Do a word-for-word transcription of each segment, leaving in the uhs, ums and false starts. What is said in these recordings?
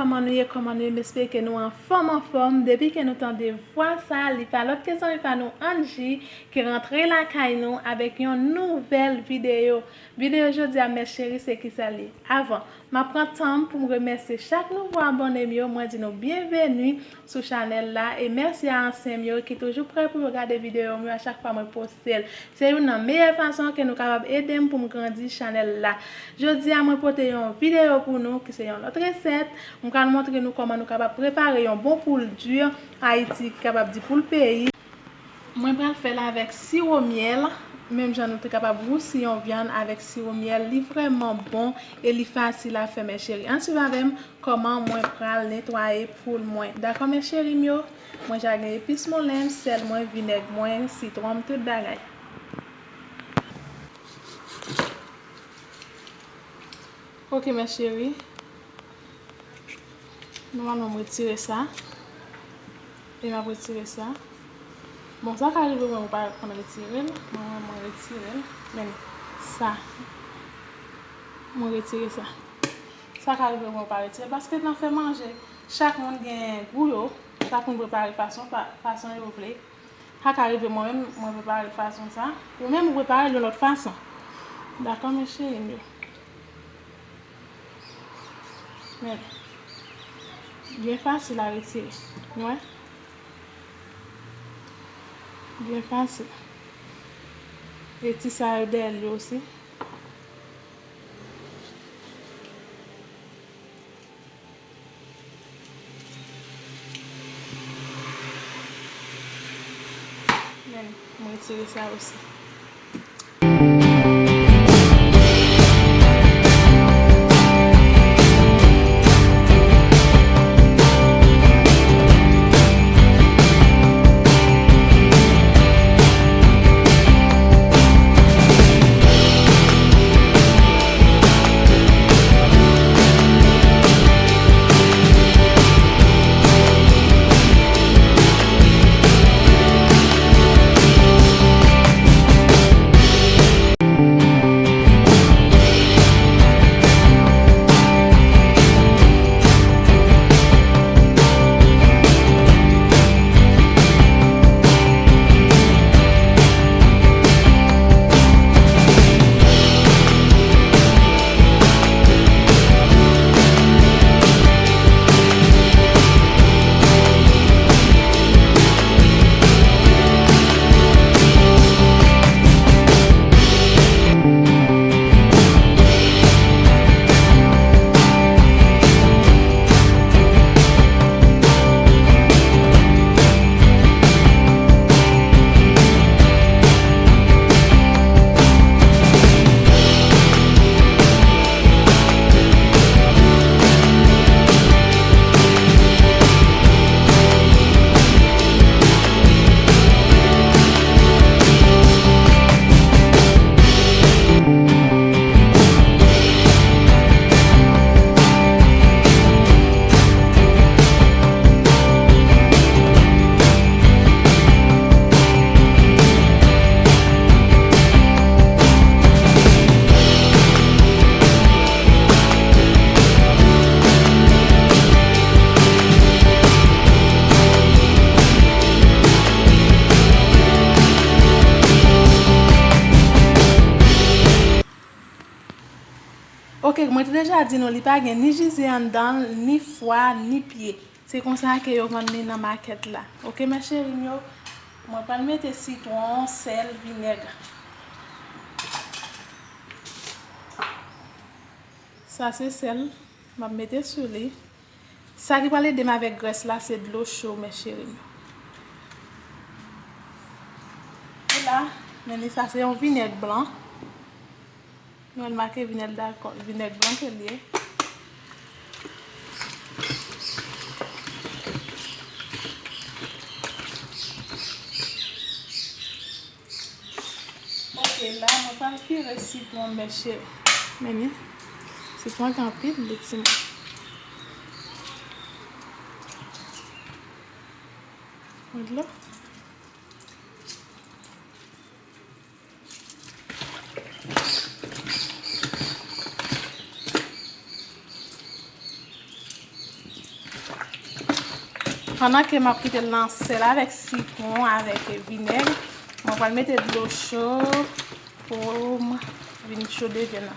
Kòman nou ye, kòman nou ye? M espere ke nou anfòm, anfòm. Depi ke nou tande vwa sa, li pa lòt ke zanmi pa nou Angie ki rantre lakay nou avèk yon nouvèl videyo. Videyo jodi a, mè cheri, se kisa l ye? Avan, m ap pran tan m pou m remèsye chak nouvo abòne m yo. Mwen di nou byenveni sou chanèl la e mèsi a ansyen m yo ki toujou prè pou yo gade videyo m yo a chak fwa mwen poste l. Se youn nan meyè fason ke nou kapab ede m pou m grandi chanèl la. Jodi a, mwen pote yon videyo pou nou ki se yon lòt resèt. Mwen pral montre nou kòman nou kapab prepare yon bon poul di Ayiti, ki kapab di poul peyi. Mwen pral fè l avèk siwo myèl, menm jan nou te kapab wousi yon vyann avèk siwo myèl. Li vrèman bon e li fasil a fè, mè cheri. Ann swiv avè m kòman mwen pral netwaye poul mwen. Dakò, mè cheri m yo? Mwen ja gen epis moulen m, sèl mwen, vinèg mwen, sitwon m, tout bagay. Ok, mè cheri. Nòmalman, m retire sa. E m ap retire sa. Bon, sa ka rive mwen, mwen pa konn retire l. Mwen, mwen, mwen retire l. Men sa. Mwen retire sa. Sa ka rive mwen pa retire l. Paske nan fè manje, chak moun gen gou yo. Chak moun prepare fason, pa, fason yo vle. Sa ka rive mwen menm, mwen prepare l fason sa. Ou menm, ou prepare l yon lòt fason. Dakò, mè cheri m yo? Men, byen fasil a retire. Nou wè? Byen fasil. E ti sa yo dèyè l yo osi. Men, mwen retire sa osi. Ok, mwen te deja di nou li pa gen ni jizi anndan l, ni fwa, ni pye. Se konsa ke yo vann li nan makèt la. Ok, mè cheri m yo, mwen pral mete sitwon, sèl, vinèg. Sa se sèl, m ap mete sou li. Sa ki pral ede m avèk grès la, se dlo cho, mè cheri m yo. E la, men li sa se yon vinèg blan. Nou wè l make vinèg dakò, vinèg blan ke l ye. Ok, la, mwen pral pire sitwon, mè cheri. Men ni, sitwon gen anpil, li ti moun. Mwen dlo. Pandan ke m ap kite l nan sèl avèk sitwon, avèk vinèg, mwen pral mete dlo cho pou m vin chode vyann nan.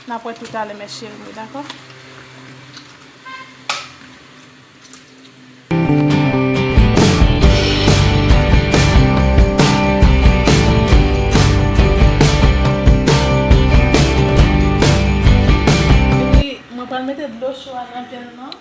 N ap wè toutalè, mes chéris, dakò? Epi, mwen pral mete dlo cho a nan vyann nan.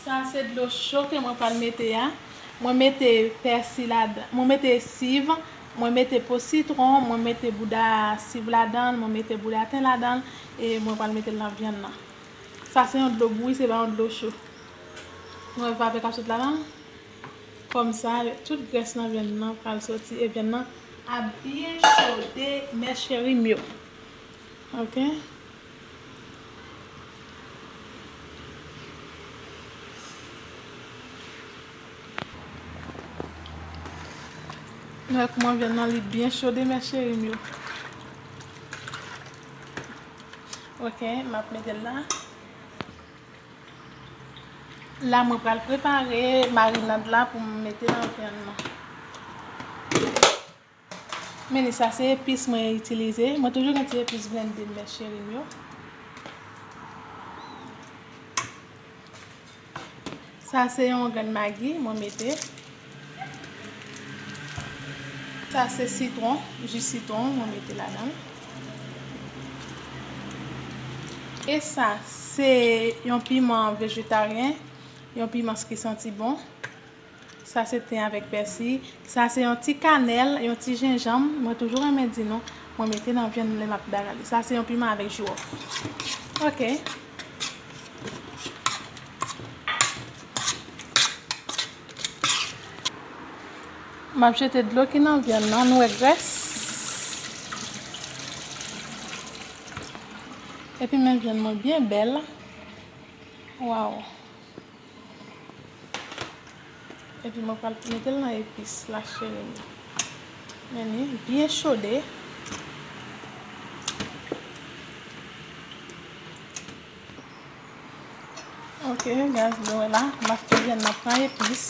Sa se dlo cho ke mwen pral mete a. Mwen mete pèsi ladan, mwen mete siv, mwen mete po sitwon, mwen mete bouda siv ladan, mwen mete bouda ten ladan, e mwen pral mete l nan vyann nan. Sa se yon dlo bouyi, se pa yon dlo cho. Nou wè vapè k ap sot ladan? Kòmsa, tout grès nan vyann nan pral soti, e vyann nan ap byen chode, mes chéris m yo. Ok? Nou wè kòman vyann nan li byen chode, mes chéris m yo. Ok, m ap mete l la. La, mwen pral prepare marinad la pou m mete nan vyann nan. Men sa se epis mwen itilize. Mwen toujou gen ti epis blende, mes chéris m yo. Sa se yon grenn magi mwen mete. Sa se sitwon, ji sitwon mwen mete ladan. E sa se yon piman vejetaryen, yon piman ki santi bon. Sa se ten avèk pèsi. Sa se yon ti kanèl, yon ti jenjanm. Mwen toujou renmen di nou, mwen mete nan vyann lè m ap bagay li. Sa se yon piman avèk jiwòf. Ok. M ap jete dlo ki nan vyann nan, nou wè grès. Epi men vyann mwen byen bèl. Waw. Epi mwen pral mete l nan epis la, cheri m. Men li byen chode. Ok, guys, nou wè la, m ap fè vyann nan pran epis.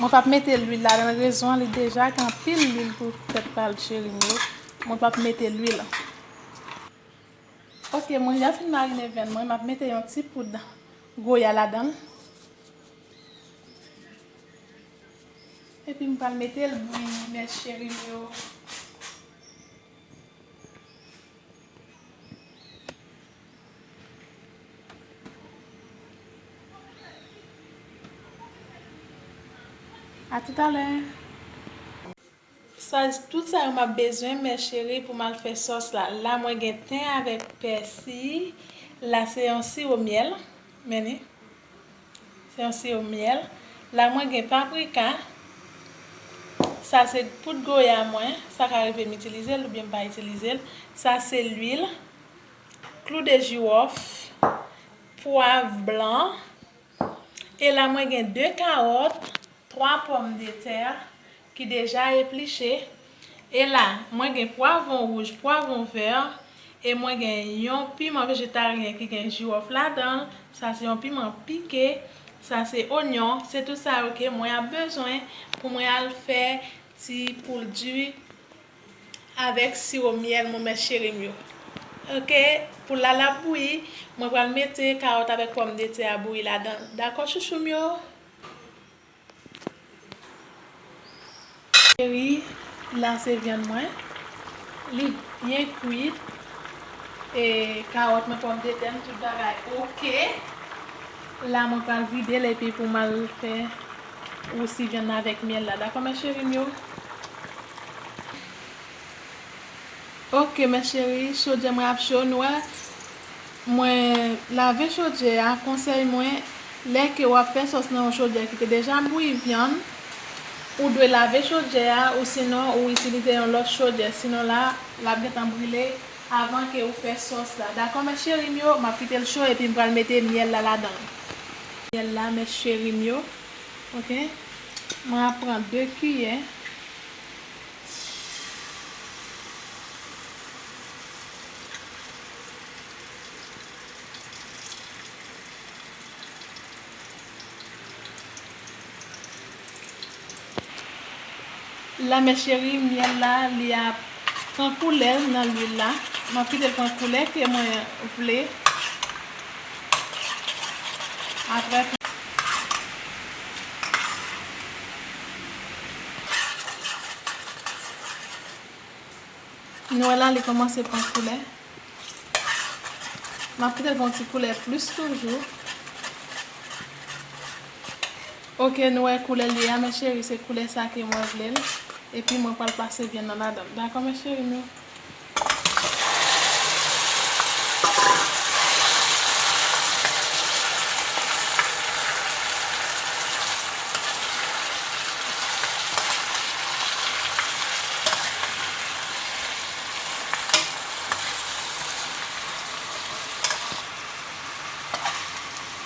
Mwen p ap mete lwil ladan, rezon an li deja gen anpil lwil pou tèt pa l, cheri m yo. Mwen p ap mete lwil. Ok, mwen deja fin marine vyann mwen, m ap mete yon ti poud goya ladan l. Epi m pral mete l bouyi, mes chéris m yo. A toutalè. Sa, tout sa yo m ap bezwen, mes chéris, pou m al fè sòs la. La, mwen gen ten avèk pèsi. La, se yon siwo myèl. Men li. Se yon siwo myèl. La, mwen gen paprika. Sa, se poud goya mwen. Sa ka rive m itilize l oubyen m pa itilize l. Sa, se lwil. Klou de jiwòf. Pwav blan. E la, mwen gen de kawòt. Twa pòmdetè ki deja epliche. E la, mwen gen pwavwon wouj, pwavwon vè, e mwen gen yon piman vejetaryen ki gen jiwòf ladan l. Sa se yon piman pike, sa se onyon, se tout sa yo ke mwen ap bezwen pou mwen al fè ti poul di avèk siwo myèl mwen, mes chéris m yo. Ok, poul la, l ap bouyi, mwen pral mete kawòt avèk pòmdetè a bouyi ladan l. Dakò, chouchou m yo? Cheri, la se vyann mwen. Li byen kwit. E kawòt mwen, pòmdetè m, tout bagay ok. La, mwen pral vide l epi pou m al fè wousi vyann nan avèk myèl la. Dakò, mes chéris m yo? Ok, mes chéris, chodyè mwen ap cho, nou wè. Mwen lave chodyè a, konsèy mwen, lè ke w ap fè sòs nan yon chodyè ki te deja bouyi vyann, ou dwe lave chodyè a, ou sinon ou itilize yon lòt chodyè, sinon la, l ap gentan brile avan ke ou fè sòs la. Dakò, mes chéris m yo, m ap kite l cho epi m pral mete myèl la ladan l. Myèl la, mes chéris m yo, ok? Mwen ap pran de kiyè. La, mes chéris, myèl la, li ap pran koulè l nan lwil la. M ap kite l pran koulè ke mwen vle. Apre, nou wè la, li kòmanse pran koulè. M ap kite l pran ti koulè plis toujou. Ok, nou wè koulè l ye a, mes chéris, se koulè sa ke mwen vle l. Epi mwen pral pase vyann nan ladan l. Dakò, mes chéris, nou?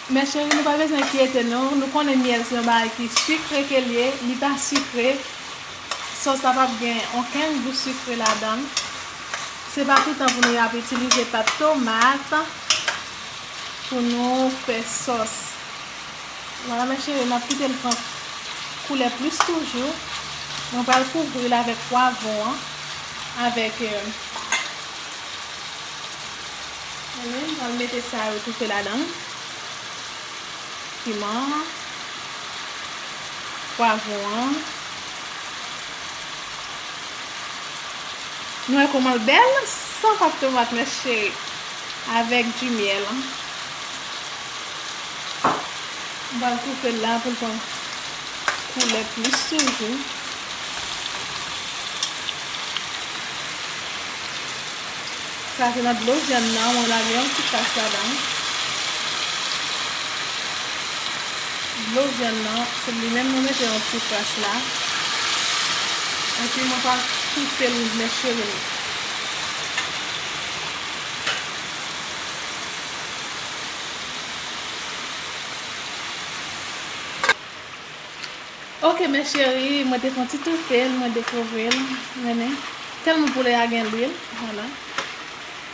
Mes chéris, nou pa bezwen enkyete nou. Nou konnen myèl se yon bagay ki sikre ke l ye. Li pa sikre. Sòs la p ap gen okenn gou sikre ladan l. Se pa toutan pou nou ap itilize pat tomat pou nou fè sòs. Vwala, mes chéris, m ap kite l pran koulè plis toujou. Mwen pral kouvri l avèk pwavwon an, avèk, euh, mwen pral mete sa yo toufe ladan l. Piman an, pwavwon an. Nou wè kòman l bèl, san pat tomat, mes chéris, avèk di myèl. M pral toufe l la pou l pran koulè plis toujou. Sa se nan dlo vyann nan, mwen lage yon ti kras ladan. Dlo vyann nan, se li menm mwen mete yon ti kras la. Epi mwen pral toufe l, mes chéris. Ok, mes chéris, mwen te fè yon ti toufe l, mwen dekouvri l, mennen. Tèlman poulè a gen lwil, vwala.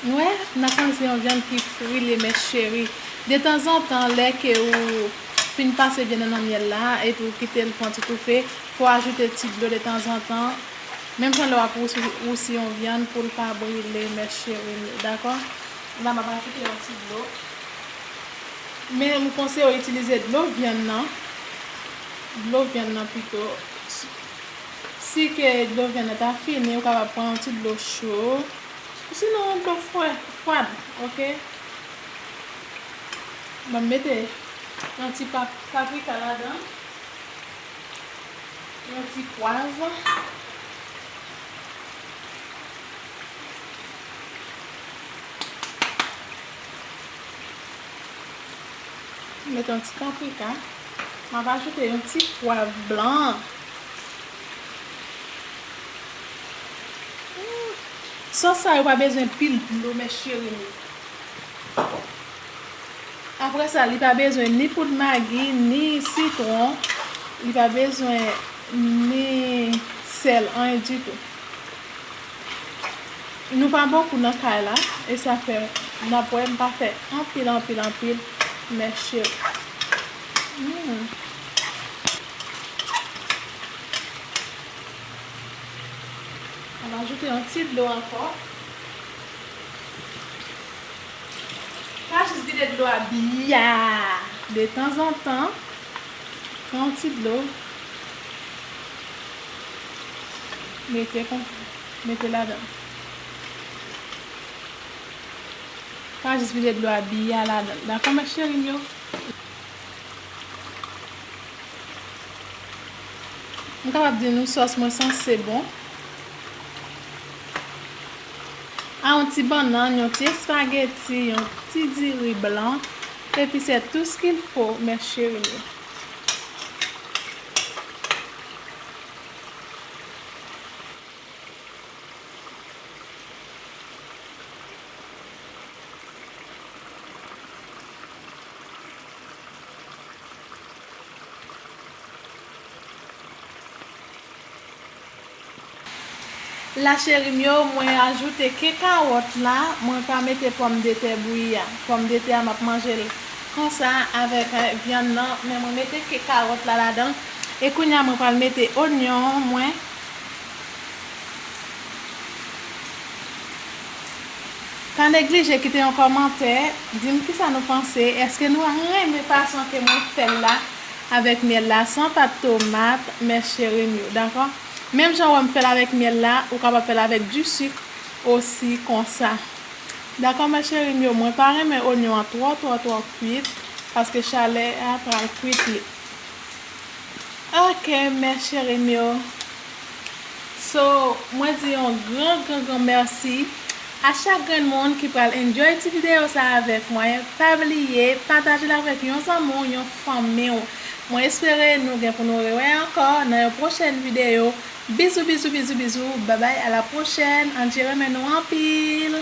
Nou wè, n ap konn se yon vyann ki fri li ye, mes chéris. Detanzantan, lè ke ou fin pase vyann nan nan myèl la, epi ou kite l pran ti toufe, fò w ajoute ti dlo detanzantan. Menm jan lè w ap wousi, wousi yon vyann pou l pa brile, mes chéris, dakò? La, m ap ajoute yon ti dlo. Men, m konseye w itilize dlo vyann nan. Dlo vyann nan pito. Si, si ke dlo vyann nan ta fini, ou kapab pran yon ti dlo cho. Sinon, yon dlo fre, fwad, ok? Ban m mete yon ti pap-, paprika ladan. Yon ti pwav. Mete yon ti paprika. M ap ajoute yon ti pwav blan. Hmm. Sòs sa yo pa bezwen pil dlo, mes chéris. Apre sa, li pa bezwen ni poud magi, ni sitwon. Li pa bezwen ni sèl, anyen ditou. Nou pa bokou nan kay la, e sa fè n ap wè m pa fè anpil, anpil, anpil, mes chéris. Hmm. N ap ajoute yon ti dlo ankò. Pa jis vide dlo a byen. Detanzantan, pran yon ti dlo. Mete kon, mete ladan. Pa jis vide dlo a byen ladan. Dakò, mes chéris m yo? M kapab di nou sòs mwen sanse bon. A yon ti bannann, yon ti espageti, yon ti diri blan, epi c'est tout ce qu'il faut, mes chéris. La, cheri m yo, mwen ajoute ke kawòt la, mwen pa mete pòmdetè bouyi a. Pòmdetè a, m ap manje l konsa avèk, eh, vyann nan, men mwen mete ke kawòt la ladan. E kounye a, mwen pral mete onyon mwen. Pa neglije kite yon kòmantè, di m kisa nou panse. Èske nou renmen fason ke mwen fè l la avèk myèl la, san pat tomat, mè cheri m yo, dakò? Menm jan w wè m fè l avèk myèl la, ou kapab fè l avèk du sik osi konsa. Dakò, mè cheri m yo, mwen pa renmen onyon an twò, twò, twò kwit, paske chalè a pral kwit li. Ok, mè cheri m yo. So, mwen di yon gran, gran, gran mèsi a chak grenn moun ki pral enjoy ti videyo sa avèk mwen. Pa bliye pataje l avèk yon zanmi w, yon fanmi w. Mwen espere nou gen pou nou rewè ankò nan yon pwochèn videyo. Bizou, bizou, bizou, bizou. Babay, a la pwochèn. Ann renmen nou anpil.